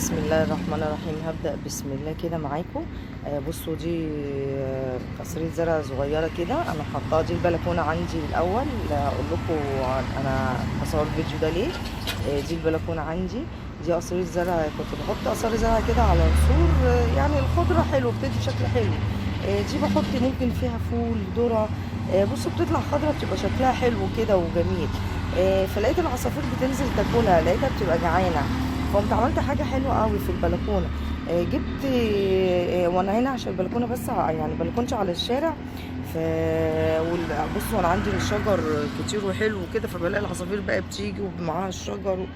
بسم الله الرحمن الرحيم. هبدأ بسم الله كده معاكم. بصوا دي قصرية زرع صغيرة كده انا حطاها. دي البلكونة عندي. الاول اقول لكم انا بصور الفيديو ده ليه. دي البلكونة عندي، دي قصرية زرع. كنت بحط قصرية زرع كده على السور، يعني الخضرة حلو، بتدي شكل حلو. دي بحط ممكن فيها فول، ذرة. بصوا بتطلع خضرة، بتبقى شكلها حلو كده وجميل. فلقيت العصافير بتنزل تاكلها، لقيتها بتبقى جعانة، فقمت عملت حاجة حلوة قوي في البلكونه. جبت وانا هنا عشان البلكونه بس يعني بلكونتي على الشارع. ف بصوا انا عندي الشجر كتير وحلو وكده، فبلاقي العصافير بقى بتيجي ومعاها الشجر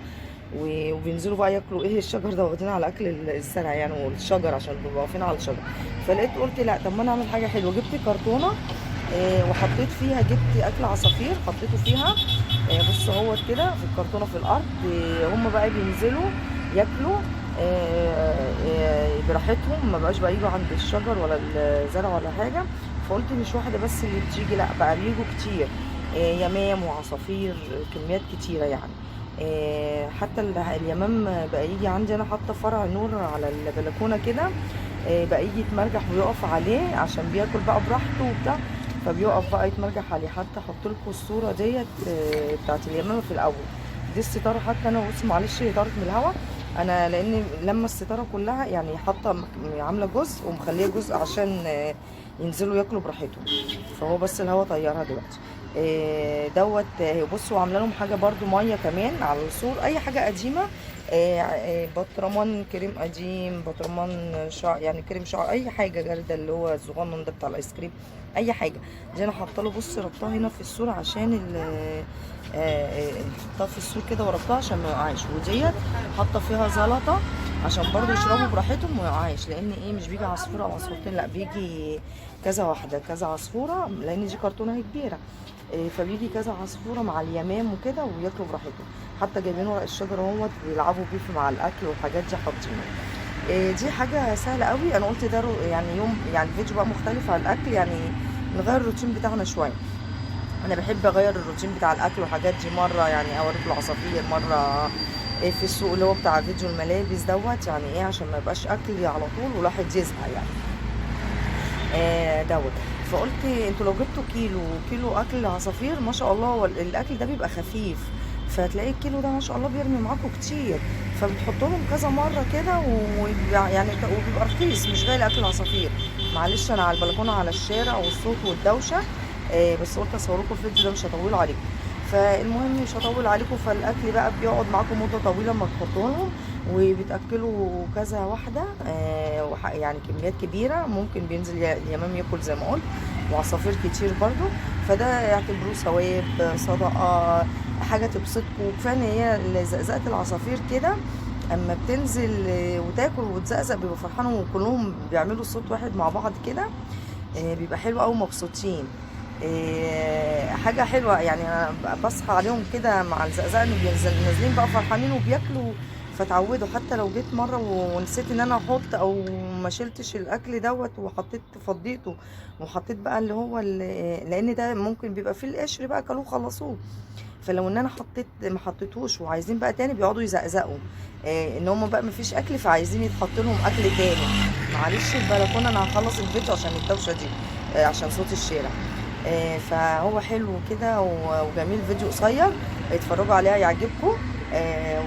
وبينزلوا بقى ياكلوا ايه الشجر ده، واخدين على اكل الزرع يعني والشجر، عشان بيبقوا واقفين على الشجر. فلقيت قلت لا، طب ما انا اعمل حاجة حلوة. جبت كرتونة وحطيت فيها، جبت اكل عصافير حطيته فيها. بصوا اهوت كده في الكرتونه في الارض. هم بقى بينزلوا ياكلوا براحتهم، ما بقاش بقى يجوا عند الشجر ولا الزرع ولا حاجة. فقلت مش واحدة بس اللي بتيجي، لا بقى بيجوا كتير، يمام وعصافير كميات كتيرة يعني. حتى اليمام بقى يجي عندي، انا حاطه فرع نور على البلكونه كده، بقى يجي يتمرجح ويقف عليه عشان بياكل بقى براحته وبتاع، فبيقف بقى يتمرجح عليه. حتى احط لكم الصورة ديت بتاعت اليمامة في الاول. دي الستارة، حتى انا بص معلش هي طارت من الهوا، انا لان لما الستارة كلها يعني حاطه عامله جزء ومخليه جزء عشان ينزلوا ياكلوا براحتهم، فهو بس الهوا طيرها دلوقتي. دوت. بصوا عامله لهم حاجة برده مية كمان على السور، اي حاجة قديمة، بطرمان كريم قديم، بطرمان شعر يعني كريم شعر، اي حاجة جارده اللي هو الصغنن ده بتاع الايس كريم، اي حاجة. دي انا حاطه له، بص ربطها هنا في السور عشان حطها في السور كده وربطها عشان ما يقعش. وديت حاطه فيها زلطه عشان برضو يشربوا براحتهم وما يقعش، لان ايه مش بيجي عصفوره او عصفورتين، لا بيجي كذا واحدة كذا عصفوره، لان دي كرتونة هي كبيرة. فبيجي كذا عصفوره مع اليمام وكده وياكلوا براحتهم. حتى جايبين ورق الشجر اهوت بيلعبوا بيه مع الاكل والحاجات دي حاطينه. دي حاجة سهلة قوي. انا قلت ده يعني يوم، يعني فيديو بقى مختلف على الاكل، يعني نغير الروتين بتاعنا شوية. انا بحب اغير الروتين بتاع الاكل والحاجات دي، مرة يعني اوريكم العصافير، مرة إيه في السوق اللي هو بتاع فيديو الملابس دوت، يعني ايه عشان ما يبقاش اكل على طول والواحد يزهق يعني. دوت. فقلت انتوا لو جبتوا كيلو اكل عصافير ما شاء الله، الاكل ده بيبقى خفيف، فتلاقي الكيلو ده ما شاء الله بيرمي معاكم كتير، فبتحطوا لهم كذا مرة كده ويعني وبيبقى رخيص مش غالي اكل العصافير. معلش انا على البلكونه على الشارع والصوت والدوشه، بس قلت اصور لكم الفيديو ده مش هطوله عليكم. فالمهم مش هطول عليكم. فالاكل بقى بيقعد معاكم مده طويلة ما تحطوه لهم، وبتاكلوا كذا واحدة، يعني كميات كبيرة، ممكن بينزل اليمام ياكل زي ما قلت، وعصافير كتير برضو. فده يعتبروه ثواب، صدقه، حاجة تبسطكم. كفاية ان هي زقزقه العصافير كده اما بتنزل وتاكل وتزقزق بيبقوا فرحانين، وكلهم بيعملوا صوت واحد مع بعض كده، بيبقى حلو قوي مبسوطين. حاجة حلوة يعني. انا بصحى عليهم كده مع الزقزقه ان بينزل نازلين بقى فرحانين وبياكلوا، فتعودوا. حتى لو جيت مرة ونسيت ان انا احط او ما شلتش الاكل دوت وحطيت فضيته وحطيت بقى اللي هو لان ده ممكن بيبقى فيه القشر بقى كلوه خلصوه، فلو ان انا حطيت ما حطيتوش وعايزين بقى تاني بيقعدوا يزقزقوا، ان هم بقى ما فيش اكل فعايزين يتحط لهم اكل تاني. معلش البلكونه انا هخلص الفيديو عشان الدوشة دي، عشان صوت الشارع. فهو حلو كده وجميل، فيديو قصير اتفرجوا عليه هيعجبكم.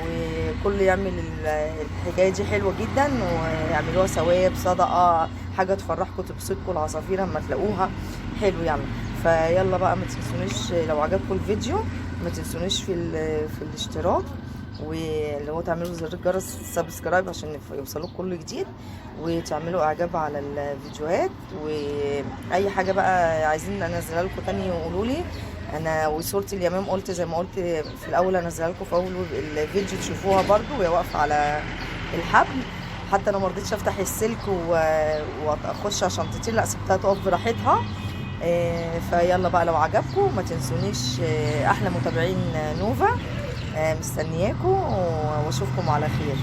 وكل يعمل الحكاية دي حلوة جدا، ويعملوها ثواب، صدقه، حاجة تفرحكم تبسطكم العصافير اما تلاقوها حلو يعني. فيلا بقى ما تنسونيش لو عجبكم الفيديو ما تنسونيش في الاشتراك، واللي هو تعملوا زر الجرس subscribe عشان يوصلوك كل جديد، وتعملوا اعجاب على الفيديوهات، واي حاجة بقى عايزين انزلها لكم تاني قولوا لي. انا وصورة اليمام قلت زي ما قلت في الاول انزلها لكم في اول الفيديو تشوفوها برضو وهي واقفة على الحبل. حتى انا ما رضيتش افتح السلك واخش عشان تطير، لا سبتها تقف براحتها. فيلا بقى لو عجبكم ما تنسونيش، احلى متابعين نوفا، مستنياكم واشوفكم على خير.